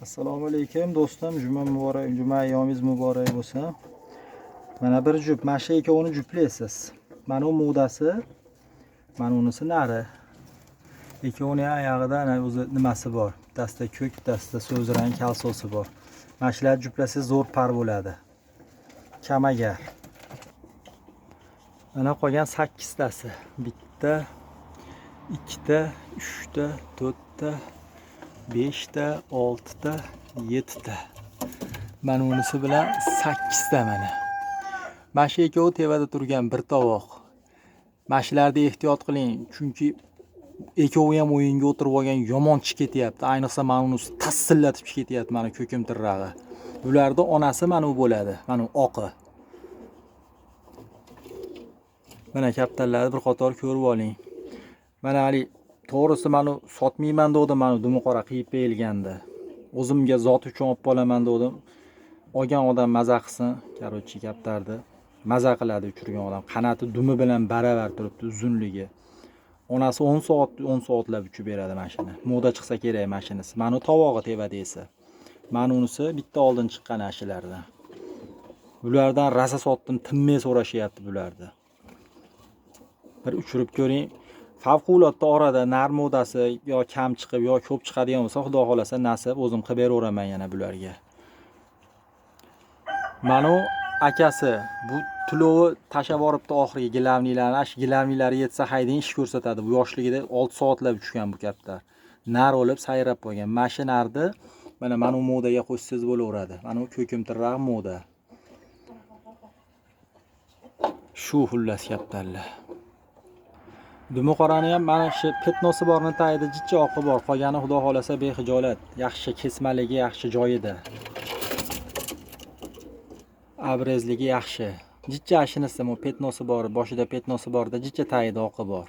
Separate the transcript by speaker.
Speaker 1: Assalomu alaykum do'stim, juma muborak, juma ayyomingiz muborak bo'lsin. Mana bir jup, mana shu ikkovini juplaysiz. Mana u mudasi, mana unisi nari. Ikkovini ham oyog'ida ana o'zi nimasi bor. Bittasida ko'k, bittasida so'z rang kalsosi bor. Mana shularni juplasangiz zo'r par bo'ladi. Kamagar. Mana qolgan 8 tasi. Bitta, ikkita, uchta, to'rtta, beshta, oltita, yettita. Mana unisi bilan 8 ta mana. Mana shu ikkovi tevada turgan bir tovoq. Mana shularni ehtiyot qiling, chunki ikkovi ham o'yinga o'tirib olgan, yomon chiqib ketyapti. Ayniqsa mana unisi tassillatib chiqib ketyapti, mana ko'kimtirrog'i. Bularni onasi mana u bo'ladi, mana u oqi. Mana kaptarlarni bir qator ko'rib oling. Mana hali to'g'risi mana sotmayman dedim, mana dumi qora qiyib berilganda. O'zimga zot uchun olib qolaman dedim. Olgan odam maza qilsin, короче, kaptarni maza qiladi uchirgan odam. Qanoti dumi bilan baravar turibdi uzunligi. Onasi 10 soat, 10 soatlab uchib beradi mana shuni. Moda chiqsa kerak mana shunisi. Mana u tovog'i tevada esa. Mana unisi bitta oldin chiqqan ashilardan. Bulardan rasa sotdim, tinmay so'rashyapti bularni. Bir uchirib ko'ring. Favqulodda orada nar modasi yo kam chiqib, yo ko'p chiqadigan bo'lsa, Xudo xolasa nasib o'zim qilib beraveraman yana bularga. Mana u akasi bu tulovi tashlab yuboribdi oxirgi gilamlilarni. Shu gilamlilari yetsa haydang ish ko'rsatadi. Bu yoshligida 6 soatlab uchgan bu kaptar. Nar olib sayrab qo'ygan. Mana shu narni mana u modaga qo'shsangiz bo'laveradi. Mana u ko'kimtirroq moda. Shu xullas kaptarlar. Dumi qorani ham mana shu petnosi borni tagida jicha oqi bor. Qolgani Xudo xolasa bexijolat. Yaxshi kesmaligi yaxshi joyida. Abrezligi yaxshi. Jicha ashinisi bu petnosi bor, boshida petnosi borda jicha tagida oqi bor.